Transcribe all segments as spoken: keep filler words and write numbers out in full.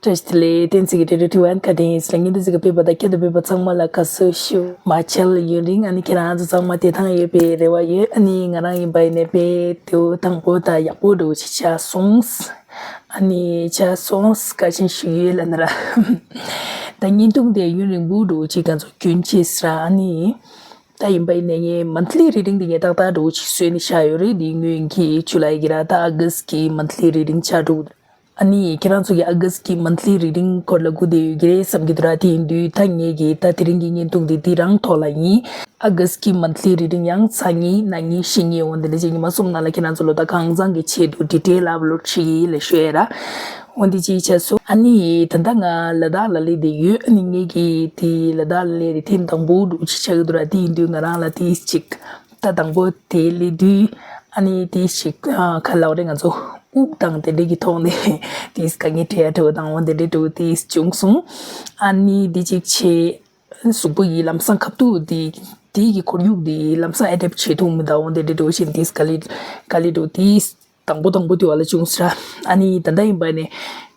བཀྲ་ཤིས་བདེ་ལེགས། བསྟན་འཛིན་གྱི་རེ་ཌིའོ་ཊི་ཝན་ཁ་བརྡའི་ཡིན་ལ་ངས་འདི་ཟིག་གི་ཕེབས་པ་དང་ཁྱེད་དུ་ཕེབས་པ་ཚང་མ་ལ་དགའ་བསུ་ཞུ། མ་མཇལ་ཡུན་རིང་ཨ་ནི་ཁྱེད་རང་ཚོ་ཚང་མ་བདེ་ཐང་ཡོད་པའི་རེ་བ་ཡོད། ཨ་ནི་ང་རང་ཡིན་པ་ཡིན་ནས་དཔེ་དེའུ་དང་པོ་དང་ཡག་པོ་འགྲོ་ཅིག་ཆགས་སོང་། ཨ་ནི་ཆགས་སོང་བཀའ་དྲིན་ཞུ་ཡོད་ལ་ན་ར། ད་བརྙན་ཐུང་དེ་ཡུན་རིང་པོ་འགྲོ་ཅིག་ང་ཚོ་རྒྱུན་ཆད་སྲ་ཨ་ནི། ད་ཡིན་པ་ཡིན་ནས་ངས་མན་ཐི་ལི་རི་ཌིང་དེ་ངས་ཏག་ཏག་འགྲོ་ཅིག་བཟོས་ནས་བཞག་ཡོད་རེད། དེ་སྔོན་གྱི་ཇུ་ལའི་གི་ར་ད་ཨ་གྷ་སི་ཊི་གི་མན་ཐི་ལི་རི་ཌིང་ཆགས་འགྲོ། ཨ་ནི་ཁྱེད་རང་ཚོ་གི་ཨ་གྷ་སི་ཊི་གི་མན་ཐི་ལི་རི་ཌིང་སྐོར་ལ་སྒུག་བསྡད་ཡོད་ཀྱི་རེད་བསམ་གྱི་འདུག་ར། དེ་ཡིན་དུས་ད་ངེད་ཀྱི་ད་དེ་རིང་གི་བརྙན་ཐུང་འདི་འདི་རང་ཐོག་ལ་ཡིན། ཨ་གྷ་སི་ཊི་གི་མན་ཐི་ལི་རི་ཌིང་ཡང་ཚར་གཉིས་གནངས་ཉིན་བཞེངས་ངེས། འོ་འདི་འདྲ་བྱས་ཉི་མ་གསུམ་ནང་ལ་ཁྱེད་རང་ཚོ་ལ་ད་གང་ཚང་གི་ཆེད་དུ་ཌི་ཊེལ་ཨབ་ལོཌ་བྱེད་ཀྱི་ཡིན་ལབ་ཞུ་ཡས་ར། འོ་འདི་ཅིག་བྱས་སོང་། ཨ་ནི་ད་ལྟ་ང་ལ་དྭགས་ལ་སླེབས་བསྡད་ཡོད། ཨ་ནི་ངེད་ཀྱི་དེ་ལ་དྭགས་ལ་སླེབས་དེ་ཐེངས་དང་པོ་འདྲ་ཅིག་ཆགས་ཀྱི་འདུག་ར། དེ་ཡིན་དུས་ང་རང་ལ་དེ་ཅིག་ད་དང་པོ་དེ་སླེབས་དུས་ཨ་ནི་དེ་ཞིག་ཨ་ག་ལབ་རེད། ང་ཚོ་དབུགས་དང་དེ་འདྲས་ཀྱི་ཐོག་ནས་དེ་དཀའ་ངལ་འཕྲད་ཡ་འདྲ་བོ་དང་འོ་དེ་འདྲས་འདྲ་བོ་དེ་བྱུང་སོང་། ཨ་ནི་དེ་ཅིག་བྱས་གཟུགས་པོ་ཡི་ལམ་སང་ཁ་ཐུག་དེ་དེ་གི་ཁོར་ཡུག་དེ་ལམ་སང་ཨེ་ཌེབ་བྱེད་ཐུབ་མི་འདུག་འོ་དེ་འདྲས་འདྲ་བོ་བྱས་དེ་དཀའ་ལས་དཀའ་ལས་འདྲ་བོ་དེ། དང་པོ་དང་པོ་དེ་བ་ལ་བྱུང་སོང་ར། ཨ་ནི་ད་ལྟ་ཡིན་པ་ནས་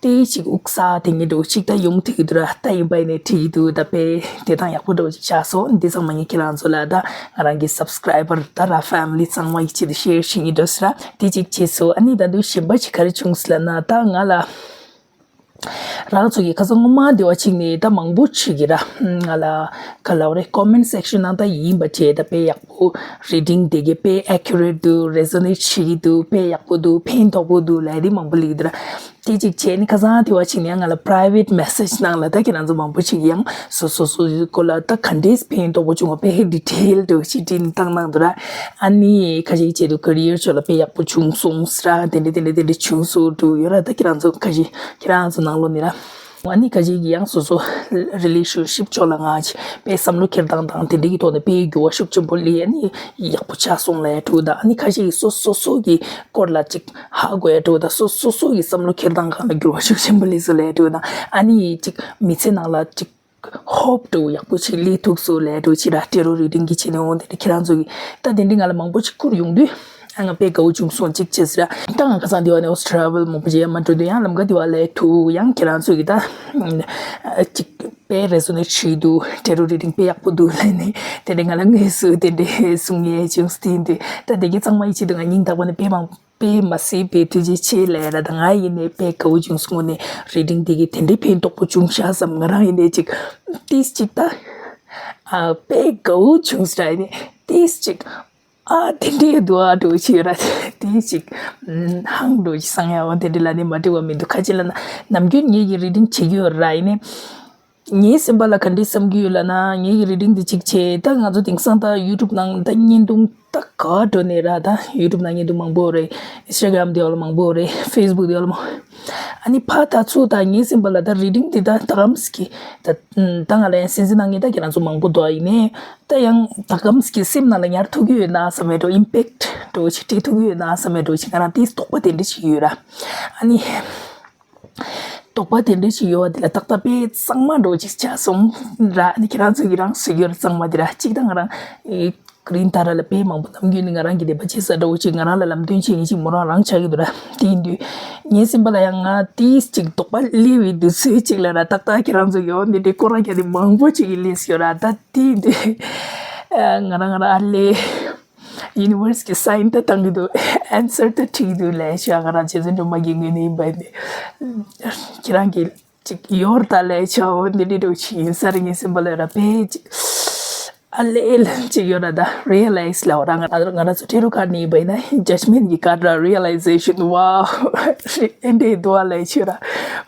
དེ་ཞིག་དབུགས་ས་དེ་ངེས་འགྲོ་ཅིག་ད་ཡོང་ཐུབ་ཀྱི་འདུག་ར། ད་ཡིན་པ་ནས་ཁྲིད་ཀྱི་འདུག་ད་དཔེ་བདེ་ཐང་ཡག་པོ་འདྲ་བོ་ཅིག་ཆགས་སོང་། འདི་ཚང་མ་ངས་ཁྱེད་རང་ཚོ་ལ་ད་ང་རང་གི་སབ་སི་ཀ་རའི་བར་ད་ར་ཕེ་མི་ལི་ཚང་མ་ཡི་ཆེད་དུ་ཤེར་བྱེད་ཀྱི་འདུག་སོང་ར། དེ་ཅིག་བྱས་སོང་། ཨ་ནི་ད་དུང་གཞན་པ་ཅིག་ག་རེ་བྱུང་སོང་ལབ་ན་ད་ང་ལ། རང་ཚོ་གི་ཁ་སང་སྔོན་མ་དེ་བ་ཅིག་ནས་ད་མང་པོ་ཅིག་གིས་ར་ང་ལ་ག་ལབ་རེད། ཀོ་མེན་ཊི་སེག་ཤན་ནང་ད་ཡིན་པ་བྱས་ད་དཔེ་ཡག་པོ་རི་ཌིང་དེ་གའི་དཔེ་ཨེ་ཁུ་རེ་ཊི་འདུག་རེ་ཛོ་ནེཊ་བྱེད་ཀྱི་འདུག་དཔེ་ཡག་པོ་འདུག་ཕན་ཐོགས་པོ་འདུག་ལབ་དེ་མང་པོ་སླེབས་འདུག་ར། དེ་ཅིག་བྱས་ནས་ཁ་སང་དེ་བ་ཅིག་ནས་ང་ལ་པ་རའི་ཝེ་ཊི་མེ་སེཇ་ནང་ལ་ད་ཁྱེད་རང་ཚོ་མང་པོ་ཅིག་གིས་ཡང་སོ་སོ་སོ་སོའི་སྐོར་ལ་ད་ག་འདྲས་ཕན་ཐོགས་པོ་བྱུང་བ་དཔེ་ཌི་ཊེལ་འདྲ་བོ་ཅིག་བྲིས་ནས་བཏང་གནང་འདུག་ར། ཨ་ནི་ཁ་ཤས་བྱས་འདུག་ཀེ་རི་ཡར་ཕྱོགས་ལ་དཔེ་ཡག་པོ་བྱུང་སོང་ཟེར་ར། དེ་འདྲ་དེ་འདྲ་དེ་འདྲ་བྱུང་སོང་འདུག་ཡོད་ར། ད་ཁྱེད་རང་ཚོ་ཁ་ཤས་ཁྱེད་རང་ཚོ་ནང་ལོགས་ནས་ར། ཨ་ནི་ཁ་ཤས་ཀྱིས་ཡང་སོ་སོ་རི་ལེ་ཤན་ཤིབ་ཕྱོགས་ལ་ང་ཅིག་དཔེ་བསམ་བློ་འཁྱེར་སྟངས་དང་དེ་འདྲ་གི་ཐོག་ནས་དཔེ་འགྱུར་བ་ཤུགས་ཆེན་པོ་སླེབས། ཨ་ནི་ཡག་པོ་ཆགས་སོང་ལབ་ཡ་འདུག་ད་ཨ་ནི་ཁ་ཤས་ཀྱིས་སོ་སོ་སོ་གི་སྐོར་ལ་ཅིག་ཧ་གོ་ཡ་འདུག་ད་སོ་སོ་སོ་གི་བསམ་བློ་འཁྱེར་སྟངས་སྒང་ལ་འགྱུར་བ་ཤུགས་ཆེན་པོ་སླེབས་སོང་ལབ་ཡ་འདུག་ད་ཨ་ནི་ཅིག་མི་ཚེ་ནང་ལ་ཅིག་ཧོབ་འདྲ་བོ་ཡག་པོ་ཅིག་སླེབས་ཐུབ་སོང་ལབ་འདྲ་བོ་ཅིག་ར། ཊེ་རོ་རི་ཌིང་གི་ཆེད་ནས་འོང་དེ་འདྲ་ཁྱེད་རང་ཚོ་གིས་ད་དེ་འདྲ་ང་ལ་མང་པོ་ཅིག་བསྐུར་ཡོང་དུས་ཨ་ང་དཔེ་དགའ་བོ་བྱུང་སོང་ཅིག་བྱས་ཟེར་ར། ད་ང་ཁ་སང་དེ་བ་ནས་ཨོ་སི་ཊེ་ལི་ཡ་མང་པོ་ཅིག་ཡར་མར་འགྲོ་དུས་ཡང་ལམ་ཁ་དེ་བ་སླེབས་ཐུབ། ཡང་ཁྱེད་རང་ཚོ་གིས་ད་ཅིག་དཔེ་རེ་ཟོ་ནས་བྲིས་འདུག་ཊེ་རོ་རི་ཌིང་དཔེ་ཡག་པོ་འདུག་ལབ་ནས་དེ་འདྲ་ང་ལ་དངོས་སུ་དེ་འདྲ་གསུང་ཡས་བྱུང་སོང་། དེ་ཡིན་དུས་ད་དེ་གའི་ཚང་མ་ཡི་ཆེད་དུ་ང་སྙིང་ཐག་པ་ནས་དཔེ་མང་དཔེ་མ་སྲིད་པའི་ཐུགས་རྗེ་ཆེ་ལབ་ཡ་ར། ད་ང་ཡིན་ནའི་དཔེ་དགའ་བོ་བྱུང་སོང་། དངོས་གནས་རི་ཌིང་དེ་གིས་དེ་འདྲའི་ཕན་ཐོགས་པོ་བྱུང་ཤག་བསམ། ང་རང་ཡིན་ནའི་ཅིག་ཏིས་ཅིག་ད་ཨ་དཔེ་དགའ་བོ་བྱུང་ས་ར། ཡིན་ནའི་ཏིས་ཅིག་ཨ་དེ་འདྲའི་འདུག་ཨ་འགྲོ་ཆེ་ར། ཏིས་ཅིག་ཧང་འགྲོ་ཅིག་སང་ཡ་བ་དེ་འདྲ་ལ་ནི་མ་འགྲིག་པ་མི་འདུག་ཁ་ཅིག་ལ་ན་ནམ་རྒྱུན་ངེད་ཀྱིས་རི་ཌིང་བྱེད་ཀྱི་ཡོད་ར། ཡིན་ནའི། ངའི་སེམས་པ་ལ་ག་འདྲས་བསམ་གྱི་ཡོད་ལབ་ན། ངེད་ཀྱི་རི་ཌིང་འདི་གཅིག་བྱས། ད་ང་ཚོ་དེང་སང་ད་ཡུ་ཊུབ་ནང་ད་བརྙན་ཐུང་ད་ག་འགྲོ་ནས་ར། ད་ཡུ་ཊུབ་ནང་བརྙན་ཐུང་མང་པོ་རེད། ཨིན་སི་ཊ་གྷ་རམ་དེ་བ་ལ་མང་པོ་རེད། ཕེ་སི་བུག་དེ་བ་ལ་མང་། ཨ་ནི་ཕ་ད་ཚོ་ད་ངའི་སེམས་པ་ལ་ད་རི་ཌིང་འདི་ད་ད་གམ་སི་ཀི་ད་ད་ང་ལ་ཡང་སེམས་སེམས་ནང་ངས་ད་ཁྱེད་རང་ཚོ་མང་པོ་འདུག་ཨ་ཡིན་ནའི་ད་ཡང་ད་གམ་སི་ཀི་སེམས་ནང་ལ་ཉར་ཐུབ་ཀྱི་ཡོད་ན་བསམ་པའི་འགྲོ། ཨིམ་པེག་ཊི་འགྲོ་ཅིག་སྤྲད་ཐུབ་ཀྱི་ཡོད་ན་བསམ་པའི་འགྲོ་ཅིག་ང་རང་དེ་དོགས་པ་དེ་འདྲ་ཞིག་ཡོད་ར། ཨ་ནི། དོགས་པ་དེ་འདྲ་ཞིག་ཡོད་པ་དེ་ལ་ཏག་ཏག་དཔེ་གཙང་མ་འདྲ་བོ་ཅིག་ཆགས་སོང་ར། ཨ་ནི་ཁྱེད་རང་ཚོ་གིས་རང་གཟིགས་ཡོད་ར། གཙང་མ་དེ་ར་གཅིག་ད་ང་རང་ཨེ་ཀི་རིན་ཏ་ར་ལ་དཔེ་མང་པོ་ནམ་རྒྱུན་ནས་ང་རང་གི་དད་པ་བྱེད་ས་འདྲ་བོ་ཅིག་ང་རང་ལ་ལམ་སྟོན་བྱེད་མཁན་ཅིག་མོ་རང་རང་ཆགས་ཀྱི་འདུག་ར། དེ་ཡིན་དུས་ངའི་སེམས་པ་ལ་ཡང་ང་ཏིས་ཅིག་དོགས་པ་སླེབས་པའི་དུས་ཚོད་ཅིག་ལ་ར་ཏག་ཏག་ཁྱེད་རང་ཚོ་གིས་འོ་འདི་འདྲའི་སྐོར་ར་རྒྱག་དེ་མང་པོ་ཅིག་གིས་སླེབས་ཡོད་ར། ད་དེ་ཡིན་དུས་ང་རང་ང་རང་ཨ་ལེ། ཡུ་ནི་ཝར་སི་གི་སའིན་ད་བཏང་གི་འདུག་ཨན་སར་ད་ཁྲིད་ཀྱི་འདུག་ལབ་ཤག་ང་རང་རྗེ་བཙུན་སྒྲོལ་མ་གི་ངོས་ནས་ཡིན་པ་ཡིན་ནའི། ཁྱེད་རང་གིས་ཅིག་ཡོད་ད་ལབ་ཤག་འོ་འདི་འདྲ་འདྲ་ཅིག་ཡིན་ས་རེད། ངའི་སེམས་པ་ལ་ར་དཔེ་ཅིག་ཨ་ལེ་ལབ་ཅིག་ཡོད་ར། ད་རི་ཡ་ལའི་ཛི་ལབ་ར། ང་ང་རང་ཚོ་ཊེ་རོ་ཀར་ནས་ཡིན་པ་ཡིན་ན་ཇཇ་མེན་ཊི་གི་ཀར་ར། རི་ཡ་ལའི་ཛེ་ཤན། ཝའོ། ཨེ་འདྲ་འདུག་ཨ་ལབ་ཤག་ར།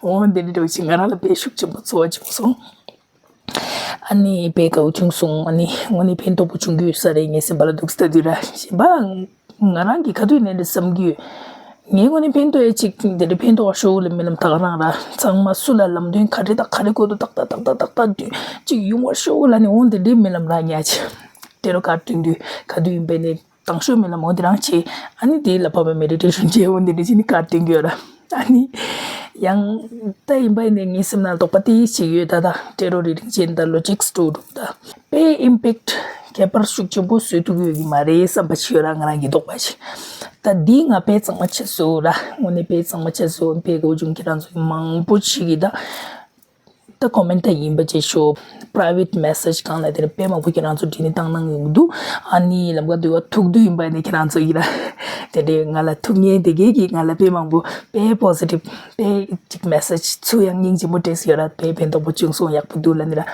འོ་འདི་འདྲ་འདྲ་ཅིག་ང་རང་ལ་དཔེ་ཤུགས་ཆེན་པོ་ཚོར་བ་བྱུང་སོང་། ཨ་ནི་དཔེ་དགའ་བོ་བྱུང་སོང་། ཨ་ནི་དངོས་གནས་ཕན་ཐོགས་པོ་བྱུང་གི་ཡོད་ས་རེད། ངའི་སེམས་པ་ལ་འདུག་སེ་ལྟ་དུས་ར། གཞན་པ་ང་རང་གིས་ག་དུས་ནས་འདྲ་བསམ་གྱི་ཡོད། ངའི་ངོས་ནས་ཕན་ཐོགས་ཡ་ཅིག་དེ་འདྲ་ཕན་ཐོགས་པ་ཤོར་ལ་རྨི་ལམ་ད་ག་རང་ར། ཚང་མ་སུ་ལ་ལམ་སྟོན་ག་རེ་དང་ག་རེ་དགོས་འདུག་ཏག་ཏག་ཏག་ཏག་ཏག་ཏག་ཅིག་ཡོང་བ་ཤོར་ལ་ནི་འོང་དེ་འདྲའི་རྨི་ལམ་ར་ཉག་ཅིག་ཊེ་རོ་ཀར་སྟོན་དུས་ག་དུས་ཡིན་པས་ནས། དང་ཤོས་རྨི་ལམ་འོ་དེ་རང་བྱས། ཨ་ནི་དེའི་ལ་བབ་པའི་མེ་ཌི་ཊེ་ཤན་བྱས། འོ་དེ་འདྲ་བྱས་ནས་ཀར་སྟོན་གྱི་ཡོད་ར། ཨ་ནི་ ཡང་ད་ཡིན་པ་ཡིན་ནའི་ངའི་སེམས་ནང་དོགས་པ་དེ་ཞིག་ཡོད། ད་ད་ཊེ་རོ་རི་ཌིང་བྱས་ད་ལོ་ཇིག་སྤྲོ་འགྲོ་ད་དཔེ་ཨིམ་པེག་ཊི་ཁྱད་པར་ཤུགས་ཆེན་པོ་བཟོ་ཐུབ་ཀྱི་ཡོད་ཀྱི་མ་རེད་བསམ་པ་ཞིག་ཡོད་ར། ང་རང་གི་དོགས་པ་ཞིག་ད་འདི་ང་དཔེ་གཙང་མ་ཆེ་བཟོ་ར། དངོས་གནས་དཔེ་གཙང་མ་ཆེ་བཟོ་དཔེ་གོ་བྱུང་ཁྱེད་རང་ཚོ་མང་པོ་ཞིག་གིས་ད། ད་ཀོ་མེན་ཊི་ཡིན་པ་བྱེད་ཤོག་པྲའི་ཝེ་ཊི་མེ་སེ་ཇི་གང་ལ་དེར་དཔེ་མང་པོ་ཁྱེད་རང་ཚོ་བྲིས་ནས་བཏང་གནང་ཡོང་གི་འདུག་ཨ་ནི་ལམ་ཀ་འདུལ་བ་ཐུག་དུས་ཡིན་པ་ནི་ཁྱེད་རང་ཚོ་ཡིན་ལ། དེ་འདྲའི་ང་ལ་ཐུག་ངེས་དེ་གས་ཀྱིས་ང་ལ་དཔེ་མང་པོ་དཔེ་པོ་ཟི་ཊིབ་དཔེ་ཅིག་མེ་སེ་ཇི་ཚུར་ཡང་སྙིང་རྗེ་མོ་སྤྲད་ཡོད་ར། དཔེ་ཕན་ཐོགས་པོ་བྱུང་སོང་ཡག་པོ་འདུག་ལ་ནི་ར།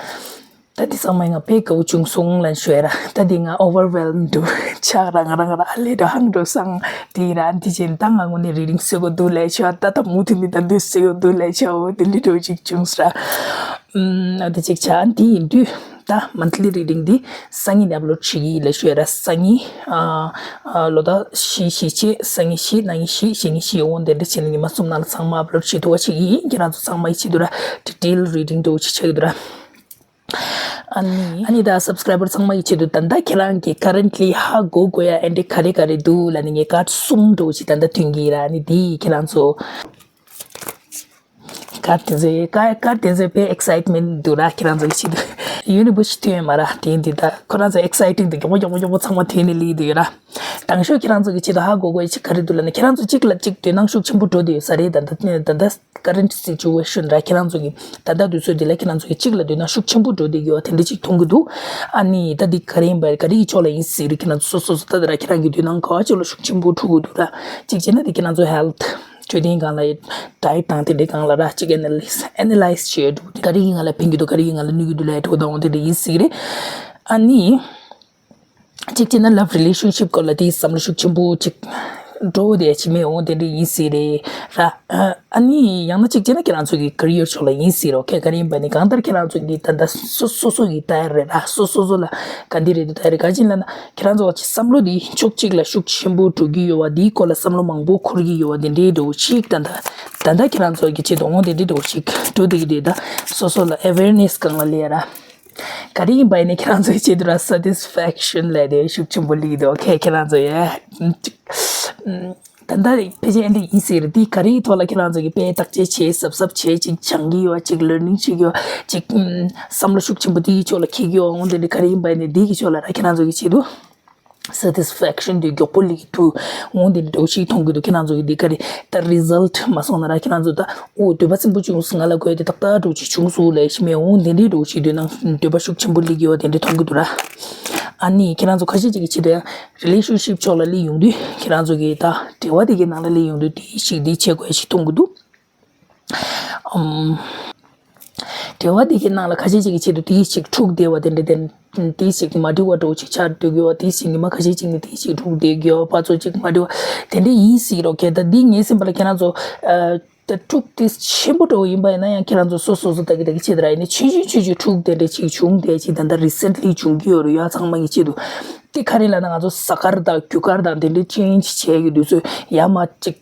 ད་དེ་ཚང་མ་ང་དཔེ་དགའ་བོ་བྱུང་སོང་ལ་ཞུ་ཡ་ར། ད་དེ་ང་ཨོ་ཝར་ཝེལ་མི་འདུག་ཆགས་ར། ང་རང་ང་རང་ཨ་ལས་འགྲོ་ཧང་འགྲོ་སང་དེ་ར། དེ་བཞིན་ད་ང་དངོས་གནས་རི་རིང་བཟོ་དགོས་འདུག་ལས་ཆོག་ད་ད་མུ་མཐུད་ནས་ད་འདུག་བཟོ་དགོས་འདུག་ལས་ཆོག་འོ་དེ་འདྲ་འགྲོ་ཅིག་བྱུང་སོང་ར། ཨུམ། ཨ་དེ་ཅིག་ཆ་འདི་ཡིན་དུས་ད་མན་ཐི་ལི་རི་ཌིང་འདི་སང་ཉིན་ནས་ཨབ་ལོཌ་བྱེད་ཀྱི་ཡིན་ལ་ཞུ་ཡ་ར། སང་ཉིན་ཨ་ཨ་ལོ་ཟླ་བཞི་བཞི་བྱས་སང་ཉིན་བཞི་གནངས་ཉིན་བཞི་གཞེས་ཉིན་བཞི་འོ་དེ་འདྲ་བྱས་ནས་ཉི་མ་གསུམ་ནང་ལ་ཚང་མ་ཨབ་ལོཌ་བྱེད་ཐུབ་པ་ཞིག་ཡིན། ཁྱེད་རང་ཚོ་ཚང་མ་ཡི་ཆེད་དུ་ར་ཌི་ཊེལ་རི་ཌིང་འདྲ་བོ་ཅིག་ཆགས་ཀྱི་འདུག་ར། ཨ་ནི་ཨ་ནི་ད་སབ་སི་ཀ་རའི་བར་ཚང་མ་ཡི་ཆེད་དུ་ད་ལྟ་ཁྱེད་རང་གིས་ཀ་རེན་ཊི་ལི་ཧ་གོ་དགོས་ཡ་ཨེ་འདྲ་ག་རེ་ག་རེ་འདུག་ལ་ནི་ངས་ཀཱཌ་གསུམ་འདྲ་བོ་ཅིག་ད་ལྟ་ཐོན་གྱི་ཡིན་ར། ཨ་ནི་དེ་ཡིས་ཁྱེད་རང་ཚོ་ཀཱཌ་དེ་ཚོའི་ཀཱ་ཀཱཌ་དེ་ཚོའི་དཔེ་ཨེག་སའིཊ་མེན་ཊི་འདུག་ར། ཁྱེད་རང་ཚོ་གི་ཆེད་དུ་ཡུ་ནི་བར་སི་ཊི་ཐོན་ཡོད་མ་ར། དེ་ཡིན་དུས་ད་ཁོ་རང་ཚོ་ཨེག་སའི་ཊིང་དུ་མགྱོགས་པོ་མགྱོགས་པོ་མགྱོགས་པོ་ཚང་མ་ཐོན་ནས་སླེབས་ཀྱི་འདུག་ཡོད་ར། དང་ཤོས་ཁྱེད་རང་ཚོ་གི་ཆེད་དུ་ཧ་གོ་དགོས་ཡ་ཅིག་ག་རེ་འདུག་ལ་ནི་ཁྱེད་རང་ཚོ་གཅིག་ལ་གཅིག་དོ་སྣང་ཤུགས་ཆེན་པོ་འགྲོ་བསྡད་ཡོད་ས་རེད། ད་ལྟ་ད་ལྟ་ཀ་རེན་ཊི་སི་ཅུ་ཨེ་ཤན་ར། ཁྱེད་རང་ཚོ་གི་ད་ལྟ་དུས་ཚོད་འདི་ལ་ཁྱེད་རང་ཚོ་གི་གཅིག་ལ་དོ་སྣང་ཤུགས་ཆེན་པོ་འགྲོ་བསྡད་ཡོད་པ་དེ་འདྲ་ཅིག་མཐོང་གི་འདུག་ཨ་ནི་ད་འདི་ག་རེ་ཡིན་པ་ག་རེ་ཡི་ཕྱོགས་ལ་ཡིན་ཟེར་རེད། ཁྱེད་རང་ཚོ་སོ་སོ་སོ་ད་ད་ར་ཁྱེད་རང་གི་དོ་སྣང་ག་བ་ཅིག་ལ་ཤུགས་ཆེན་པོ་འགྲོ་གི་འདུག་ར། གཅིག་བྱས་ན་དེ་ཁྱེད་རང་ཚོ་ཧེལ་ཐི་འཕྲོད་བསྟེན་སྒང་ལ་ཡི་ཌའེ་ཊི་དང་དེ་འདྲའི་སྒང་ལ་ར་གཅིག་ཨེ་ན་ལི་སི་ཨེ་ན་ལའི་སི་བྱེད་འགྲོ། དེ་ག་རེ་ཡིན་ང་ལ་ཕན་གྱི་འདུག་ག་རེ་ཡིན་ང་ལ་གནོད་ཀྱི་འདུག་ལ་ཡ་འགྲོ་དང་འོ་དེ་འདྲ་ཡིན་ཟེར་གི་རེད། ཨ་ནི། གཅིག་བྱས་ན་ལབ་རི་ལེ་ཤན་ཤིབ་སྐོར་ལ་དེའི་བསམ་བློ་ཤུགས་ཆེན་པོ་ཅིག་འགྲོ་བསྡད་ཡ་ཅིག་མེད་འོང་དེ་འདྲ་ཡིན་ཟེར་རེད་ར། ཨ་ནི་ཡང་ན་གཅིག་བྱས་ན་ཁྱེད་རང་ཚོ་གི་ཀེ་རི་ཡར་ཕྱོགས་ལ་ཡིན་ཟེར་རོ། ཁྱེད་ག་རེ་ཡིན་པ་ནི་གང་ལྟར་ཁྱེད་རང་ཚོ་གི་ད་ལྟ་སོ་སོ་སོ་གི་ལྟ་ཡ་རེད་ར། སོ་སོ་སོ་ལ་ག་འདི་རེད་འདུག་ལྟ་ཡ་རེད། ག་ཅི་ལབ་ན་ཁྱེད་རང་ཚོ་བསམ་བློ་འདི་ཕྱོགས་གཅིག་ལ་ཤུགས་ཆེན་པོ་འགྲོ་གི་ཡོད་པ་འདིའི་སྐོར་ལ་བསམ་བློ་མང་པོ་འཁོར་གི་ཡོད་པ་དེ་འདྲའི་འགྲོ་ཞིག་ད་ལྟ་ད་ལྟ་ཁྱེད་རང་ཚོ་གི་ཆེད་དུ་འོང་དེ་འདྲའི་འགྲོ་ཞིག་འགྲོ་བསྡད་ཀྱི་རེད། ད་སོ་སོ་ལ་ཨེ་ཝེར་ནེ་སི་སྒང་ལ་སླེབས་ཡ་ར། ག་རེ་ཡིན་པ་ཡིན་ནའི་ཁྱེད་རང་ཚོའི་ཆེད་དུ་ར་སེ་ཊི་སི་ཕེག་ཤན་ལབ་དེ་ཤུགས་ཆེན་པོ་སླེབས་འདུག་ཁྱེད་ཁྱེད་རང་ཚོ་ཡ། ད་ལྟ་ཕལ་ཆེར་ཨེ་འདྲ་ཡིན་ཟེར་དེ་ག་རེའི་ཐོག་ལ་ཁྱེད་རང་ཚོ་གི་དཔེ་བརྟག་དཔྱད་བྱས་གཟབ་གཟབ་བྱས་ཅིག་སྦྱང་གི་ཡོད་ཅིག་ལར་ནིང་བྱེད་ཀྱི་ཡོད་ཅིག་བསམ་བློ་ཤུགས་ཆེན་པོ་དེའི་ཕྱོགས་ལ་འཁྱེར་གྱི་ཡོད་འོང་དེ་འདྲ་ག་རེ་ཡིན་པ་ཡིན་ནའི་དེ་གི་ཕྱོགས་ལ་ར་ཁྱེད་རང་ཚོ་གི་ཆེད་དུ། སེ་ཊི་སི་ཕེག་ཤན་དེ་མགྱོགས་པོ་སླེབས་ཀྱི་འདུག་འོང་དེ་འདྲ་འགྲོ་ཞིག་མཐོང་གི་འདུག་ཁྱེད་རང་ཚོ་གི་འདི་ག་རེ་ད་རི་ཛལ་ཊི་མ་སོང་ན་ར་ཁྱེད་རང་ཚོ་ད་ཨོ་འདོད་པ་ཚིམ་པོ་བྱུང་སོང་། ང་ལ་དགོས་དེ་ཏག་ཏག་འགྲོ་ཞིག་བྱུང་སོང་ལབ་ཤི་མེད། འོང་དེ་འདྲའི་འགྲོ་ཞིག་འདོད་ན་འདོད་པ་ཤུགས་ཆེན་པོ་སླེབས་ཀྱི་ཡོད་དེ་འདྲ་མཐོང་གི་འདུག་ར། ཨ་ནི་ཁྱེད་རང་ཚོ་ཁ་ཤས་ཅིག་གི་ཆེད་དུ་ཡང་རི་ལེ་ཤན་ཤིབ་ཕྱོགས་ལ་སླེབས་ཡོང་དུས་ཁྱེད་རང་ཚོ་གི་ད་འབྲེལ་བ་དེ་གའི་ནང་ལ་སླེབས་ཡོང་དུས་དེ་ཞིག་འདི་བྱེད་དགོས་ཞིག་མཐོང་གི་འདུག་ཨམ། འབྲེལ་བ་འདི་གའི་ནང་ལ་ཁ་ཤས་ཅིག་གི་ཆེད་དུ་དེའི་ཞིག་འཁྲུག་བསྡད་པ་དེ་འདྲ་དེ་དེའི་ཞིག་མ་འགྲིག་པ་འདྲ་བོ་ཅིག་ཆགས་སྡོད་ཀྱི་ཡོད། དེའི་ཞིག་ཉི་མ་ཁ་ཤས་ཅིག་ནས་དེའི་ཞིག་འཁྲུག་བསྡད་ཀྱི་ཡོད། ཕར་ཚུར་ཅིག་མ་འགྲིག་པ་དེ་འདྲ་ཡིན་སྲིད་རོགས་ཁྱེད་ད་འདི་ངའི་སེམས་པ་ལ་ཁྱེད་རང་ཚོ་ཨ་ད་འཁྲུག་དེ་ཆེན་པོ་འདྲ་བོ་ཡིན་པ་ཡིན་ན་ཡང་ཁྱེད་རང་ཚོ་སོ་སོ་སོ་ད་གི་ད་གི་ཆེད་དུ་ར་ཡིན་ན་ཆུང་ཆུང་ཆུང་ཆུང་འཁྲུག་དེ་འདྲ་ཅིག་བྱུང་བསྡད་ཅིག་ད་ལྟ་རི་སེན་ཊི་ལི་བྱུང་གི་ཡོད་རེད། ཡ་ཚང་མ་གི་ཆེད་དུ་དེ་ག་རེ་ལབ་ན་ང་ཚོ་ས་དཀར་དང་རྒྱུ་དཀར་དང་དེ་འདྲ་ཅན་ཅིག་བྱས་ཀྱི་དུས་ཚོད་ཡ་མ་ཅིག་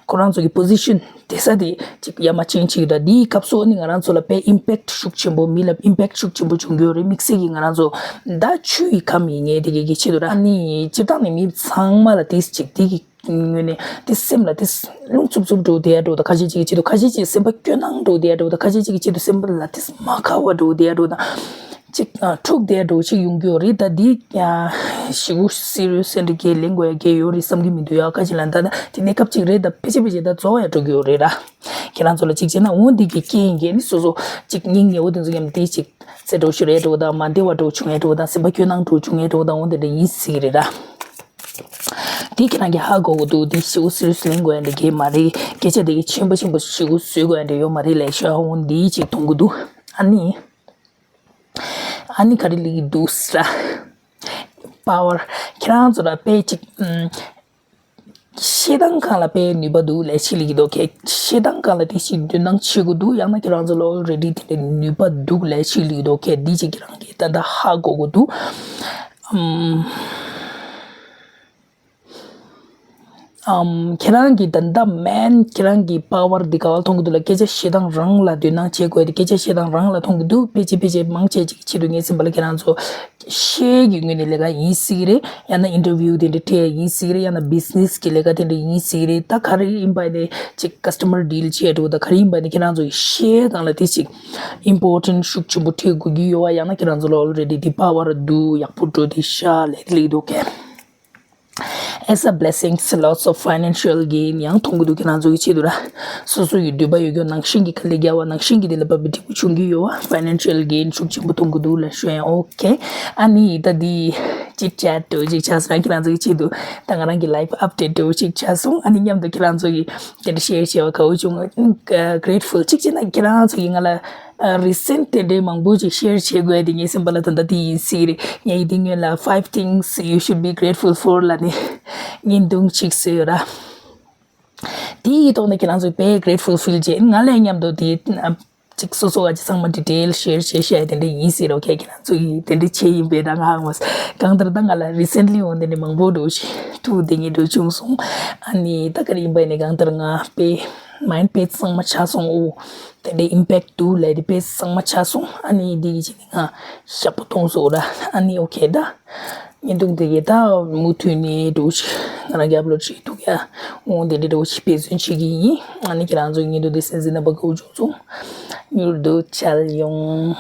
ཁོ་རང་ཚོ་གི་པོ་ཟི་ཤན་དེ་ས་དེ་ཅིག་ཡ་མ་ཅན་ཅིག་ད་འདིའི་སྐབས་སུ་ཨ་ནི་ང་རང་ཚོ་ལ་དཔེ་ཨིམ་པེག་ཊི་ཤུགས་ཆེན་པོ་མི་ལ་ཨིམ་པེག་ཊི་ཤུགས་ཆེན་པོ་བྱུང་གི་ཡོད་རེད། དམིགས་བསལ་གྱི་ང་རང་ཚོ་ད་ཆུ་ཡི་ཁམས་ཡིན་ངེས་དེ་གི་གི་ཆེད་དུ་ར་ཨ་ནི་སྤྱིར་བཏང་ནས་མི་ཚང་མ་ལ་དེ་ཅིག་དེ་གི་ངོས་ནས་དེ་སེམས་ལ་དེ་རླུང་འཚུབ་འཚུབ་འགྲོ་བསྡད་ཡ་འགྲོ་དང་ཁ་ཤས་ཅིག་གི་ཆེད་དུ་ཁ་ཤས་ཅིག་སེམས་པ་སྐྱོ་སྣང་འགྲོ་བསྡད་ཡ་འགྲོ་དང་ཁ་ཤས་ཅིག་གི་ཆེད་དུ་སེམས་པ་ལ་དེ་མ་ཁ་བ་འགྲོ་བསྡད་ཡ་འགྲོ་དང་ཅིག་འཁྲུག་བསྡད་ཡ་འགྲོ་ཅིག་ཡོང་གི་ཡོད་རེད། ད་འདི་ཞེ་པོ་སི་རི་ཡས་སེ་འདྲ་གས་ལེན་དགོས་ཡ་གས་ཡོད་རེད་བསམ་གི་མི་འདུག་ཡ་ཁ་ཅིག་ལ་ད་ད་དེ་གནས་སྐབས་ཅིག་རེད། ད་ཕལ་ཆེར་ཕལ་ཆེར་ད་རྫོགས་ཡ་འགྲོ་གི་ཡོད་རེད་ར། ཁྱེད་རང་ཚོ་ལ་ཅིག་བྱས་ན་འོ་འདི་གི་རྐྱེན་གྱིས་ནི་སོ་སོ་ཅིག་སྙིང་ཉེ་བོ་དེ་ཚོ་མཉམ་དེ་ཅིག་རྩེ་འགྲོ་ཞུ་རེད་འགྲོ་དང་མ་བདེ་བ་འགྲོ་བྱུང་ཡ་འགྲོ་དང་སེམས་པ་སྐྱོ་སྣང་འགྲོ་བྱུང་ཡ་འགྲོ་དང་འོ་འདི་འདྲ་ཡིན་སྲིད་རེད་ར། དེ་ཁྱེད་རང་གིས་ཧ་གོ་གི་འདུག་དེ་ཞེ་པོ་སི་རི་ཡས་ལེན་དགོས་ཡ་འདྲ་གས་མ་རེད། སྐད་ཆ་དེ་གི་ཆེན་པོ་ཆེན་པོ་ཞེ་པོ་བཟོ་དགོས་ཡ་འདྲ་ཡོད་མ་རེད་ལབ་ཤོག་འོ་འདི་ཅིག་མཐོང་གི་འདུག་ཨ་ནི། ཨ་ནི་ག་རེ་ལབ་ཀྱི་འདུག་ཟེར། པ་ཝར། ཁྱེད་རང་ཚོ་ལ་དཔེ་ཅིག་ཨམ། བཤད་སྟངས་སྒང་ལ་དཔེ་ནུས་པ་འདུག་ལབ་ཅིག་ལབ་ཀྱི་འདུག་ཁྱེད། བཤད་སྟངས་སྒང་ལ་དེ་ཞིག་འདོན་སྟངས་བྱེད་དགོས་འདུག་ཡང་ན་ཁྱེད་རང་ཚོ་ལ་ཨོ་རེ་ཌི་དེ་འདྲ་ནུས་པ་འདུག་ལབ་ཅིག་ལབ་ཀྱི་འདུག་ཁྱེད། འདི་ཅིག་ཁྱེད་རང་གིས་ད་ལྟ་ཧ་གོ་དགོས་འདུག་ཨམ། ཨམ། ཁྱེད་རང་གི་ད་ལྟ་མེན་ཁྱེད་རང་གི་པ་ཝར་འདི་ག་བ་མཐོང་གི་འདུག་ལ། སྐད་ཆ་བཤད་སྟངས་རང་ལ་དོ་སྣང་བྱེད་དགོས་ཏེ། སྐད་ཆ་བཤད་སྟངས་རང་ལ་མཐོང་གི་འདུག་ཕལ་ཆེར་ཕལ་ཆེར་མང་ཆེ་ཅིག་ཆེད་དུ་ངས་ཟིན་པ་ལ་ཁྱེད་རང་ཚོ་ཤེལ་གྱི་ངོས་ནས་ལས་ཀ་ཡིན་སྲིད་ཀྱི་རེད། ཡང་ན་ཨིན་ཊར་བིའུ་དེ་འདྲ་སྤྲད་ཡིན་སྲིད་ཀྱི་རེད། ཡང་ན་བི་ཛི་ནེ་སི་གི་ལས་ཀ་དེ་འདྲ་ཡིན་སྲིད་ཀྱི་རེད། ད་ག་རེ་ཡིན་པ་ནས་ཅིག་ཀ་སི་ཊ་མར་ཌིལ་བྱེད་འགྲོ། ད་ག་རེ་ཡིན་པ་ནས་ཁྱེད་རང་ཚོ་ཤེལ་སྒང་ལ་དེ་ཅིག་ཨིམ་པོར་ཊེན་ཊི་ཤུགས་ཆེན་པོ་སྤྲད་དགོས་ཀྱི་ཡོད་བ། ཡང་ན་ཁྱེད་རང་ཚོ་ལ་ཨོལ་རེ་ཌི་དེ་པ་ཝར་འདུག་ཡག་པོ་འགྲོ་དེ་ཤ་ལས་དེ་ལས་འདུག་གས། As a blessings, lots of financial gain ཡང་མཐོང་གི་འདུག་ཁྱེད་རང་ཚོ་གི་ཆེད་དུ་ར། སོ་སོ་ཡི་འདོད་པ་ཡོད་རྒྱུ་ནང་བཞིན་གྱི་དཀའ་ལས་རྒྱག་པ་ནང་བཞིན་གྱི་དེ་ལ་བབ་པའི་འབྲས་བུ་འབྱུང་གི་ཡོད་པ། ཕའི་ནན་ཤལ་གེན་ཤུགས་ཆེན་པོ་མཐོང་གི་འདུག་ལ་ཤོད་ཡང་ཨོ་ཁེ། ཨ་ནི་ད་འདི་ཅིག་ཅེཊ་འདྲ་བོ་ཅིག་ཆགས་སོང་། ཁྱེད་རང་ཚོ་གི་ཆེད་དུ་ད་ང་རང་གི་ལའིཕ་ཨབ་ཌེཊ་འདྲ་བོ་ཅིག་ཆགས་སོང་། ཨ་ནི་མཉམ་དུ་ཁྱེད་རང་ཚོ་གི་དེ་འདྲ་ཤེར་བྱས་པ་དགའ་བོ་བྱུང་། ཨ་གྷེ་རེཊ་ཕུལ། གཅིག་བྱས་ན་ཁྱེད་རང་ཚོ་གི་ང་ལ་རི་སེན་ཊི་དེ་འདྲའི་མང་པོ་ཅིག་ཤེར་བྱེད་དགོས་དེ་ངའི་སེམས་པ་ལ་ད་ལྟ་དེ་ཡིན་སྲིད་རེད། ངས་ཡི་དེ་སྔོན་ལ་Five things you should be grateful for ལབ་ནས་བརྙན་ཐུང་ཅིག་བཟོས་ཡོད་ར། དེའི་ཐོག་ནས་ཁྱེད་རང་ཚོས་དཔེ་གྷེ་རེཊ་ཕུལ་ཕིལ་བྱས། ང་ལ་མཉམ་དུ་དེ་ཨ་ཅིག་སོ་སོ་བ་ཅིག་ཚང་མ་ཌི་ཊེལ་ཤེར་བྱེད་བཤད་དེ་འདྲ་ཡིན་སྲིད་ར། ཨོ་ཁེ། ཁྱེད་རང་ཚོ་ཡིས་དེ་འདྲ་བྱས་ཡིན་པས་ད་ང་ཧང་མ་སོང་། གང་ལྟར་ད་ང་ལ་རི་སེན་ཊི་ལི་འོ་དེ་འདྲ་མང་པོ་འདྲ་བོ་ཞིག་ཐུག་དེ་ངེས་འགྲོ་བྱུང་སོང་། ཨ་ནི་ད་ག་རེ་ཡིན་པ་ཡིན་ནའི་གང་ལྟར་ང་དཔེ་མའིན་ཌི་དཔེ་གཙང་མ་ཆགས་སོང་། ཨོ་དེ་འདྲའི་ཨིམ་པེག་ཊི་འདུག་ལབ་དེ་དཔེ་གཙང་མ་ཆགས་སོང་། ཨ་ནི་འདི་གི་ཆེད་ནས་ང་ཞག་པོ་གཏོང་སོང་ར། ཨ་ནི་ཨོ་ཁེ། ད་བརྙན་ཐུང་དེ་གའི་ད་མུ་མཐུད་ནས་འགྲོ་ཞིག་ང་རང་གི་ཨབ་ལོཌ་བྱེད་ཐུབ་ཡ། འོང་དེ་འདྲ་འགྲོ་ཞིག་འབད་བརྩོན་བྱེད་ཀྱི་ཡིན། ཨ་ནི་ཁྱེད་རང་ཚོ་བརྙན་ཐུང་དེ་གསན་གཟིགས་གནང་བ་དགའ་བོ་བྱུང་སོང་། མྱུར་དུ་མཇལ་ཡོང་།